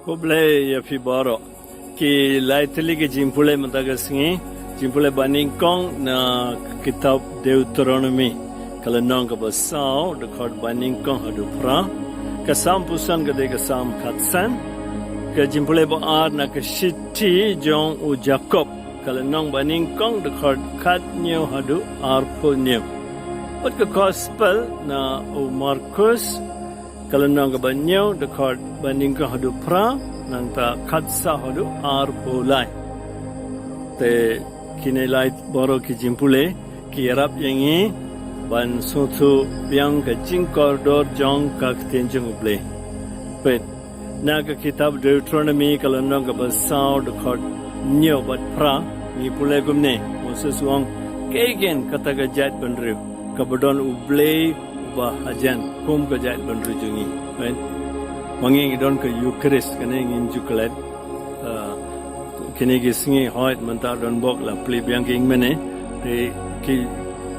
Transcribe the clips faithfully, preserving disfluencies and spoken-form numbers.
Khublei ïa phi baroh. Ki lai tylli ki jingpule mynta ka sngi, jingpule ba nyngkong na kitab Deuteronomi, ka lynnong kaba saw, dkhot ba nyngkong haduh phra. Ka Salm pyrshang ka dei ka Salm khatsan. Ka jingpule ba ar na ka shithi jong u Jakob, ka lynnong ba nyngkong, dkhot khathynñiew haduh arphew hynñiew. Bad ka Gospel na u Markus, ka lynnong kaba hynñiew, dkhot ba nyngkong haduh phra, nangta khatsaw haduh arphew lai. Te kine lai baroh ki jingpule ki ïarap ïa ngi ban sngewthuh biang ka jingkordor jong ka ktien jong U Blei. Peit, na ka kitab Deuteronomi, ka lynnong kaba saw, dkhot hynñiew bad phra, ngi pule kumne, Moses u ong, kaei kein kata ka jaitbynriew kaba don U Blei uba hajan kum ka jaitbynriew jong ngi? Peit, ma ngi ngi don ka Eucharist, kane ngim ju klet. Ah, kine ki sngi hooid mynta don bok la plie biang ki ïing mane. Te ki,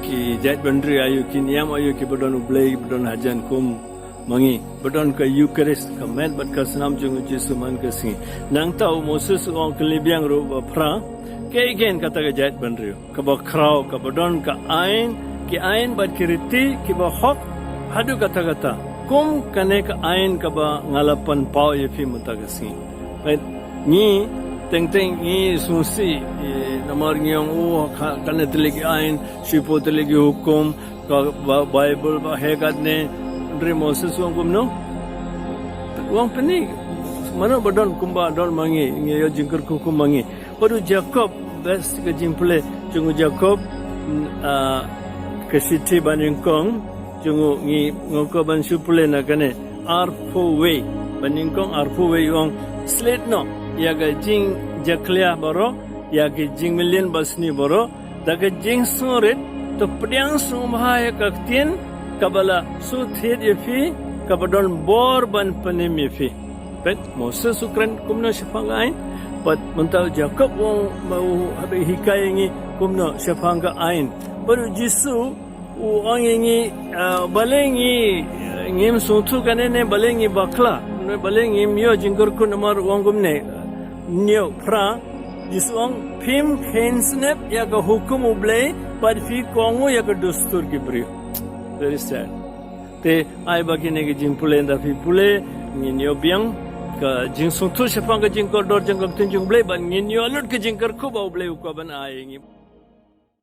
ki jaitbynriew aïu, ki niam aïu kiba don U Blei, kiba don hajan kum ma ngi, ba don ka Eucharist, ka met bad ka snam jong U Jisu man ka sngi. Nangta u Moses u ong kylli biang ruh ba phra, kaei kein kata ka jaitbynriew kaba khraw, kaba don ka aiñ, ki aiñ bad ki riti kiba hok haduh katta katta kum kane ka aiñ kaba nga la pynpaw ïa phi mynta ka sngi. Peit, ngi teng teng ngi sngewsih, eh, namar ngi ong, oh, ka, kane tylli ki aiñ, shiphew tylli ki hukum, ka Ba-, Baibl ba heh katne. Hynrei Moses u ong kumno? U ong peit, mano ba don kumba don ma ngi, ngi ïoh jingkyrkhu kum ma ngi. Bad u Jakob, bad ka jingpule jong u Jakob, ah, ka shithi ba nyngkong jong u, ngi, nga kwah ban shu pule na kane arphew wei, ba nyngkong arphew wei, u ong, sliet noh ïa ka jingjakhlia baroh, ïa ki jingmlien basniew baroh, da ka jingsngewrit, to pdiang sngewbha ïa ka ktien kaba la shu thied ïa phi, kaba don bor ban pynim ïa phi. Peit, Moses u kren kumno shaphang ka aiñ, bad mynta u Jakob u ong, ma u haba hikai ïa ngi kumno shaphang ka aiñ. Bad u Jisu u ong ïa ngi, ah, balei ngi, eh, ngim sngewthuh kane ne balei ngi bakla, ne balei ngim ïoh jingkyrkhu, namar u ong kumne, hynñiew phra, Jisu u ong, phim kheiñ snep ïa ka hukum U Blei, bad phi kohnguh ïa ka dustur ki briew. Very sad. Te ai ba kine ki jingpule, ynda phi pule, ngin ïoh biang ka jingsngewthuh shaphang ka jingkordor jong ka ktien jong U Blei, bad ngin ïoh lut ka jingkyrkhu ba U Blei u kwah ban ai ïa ngi.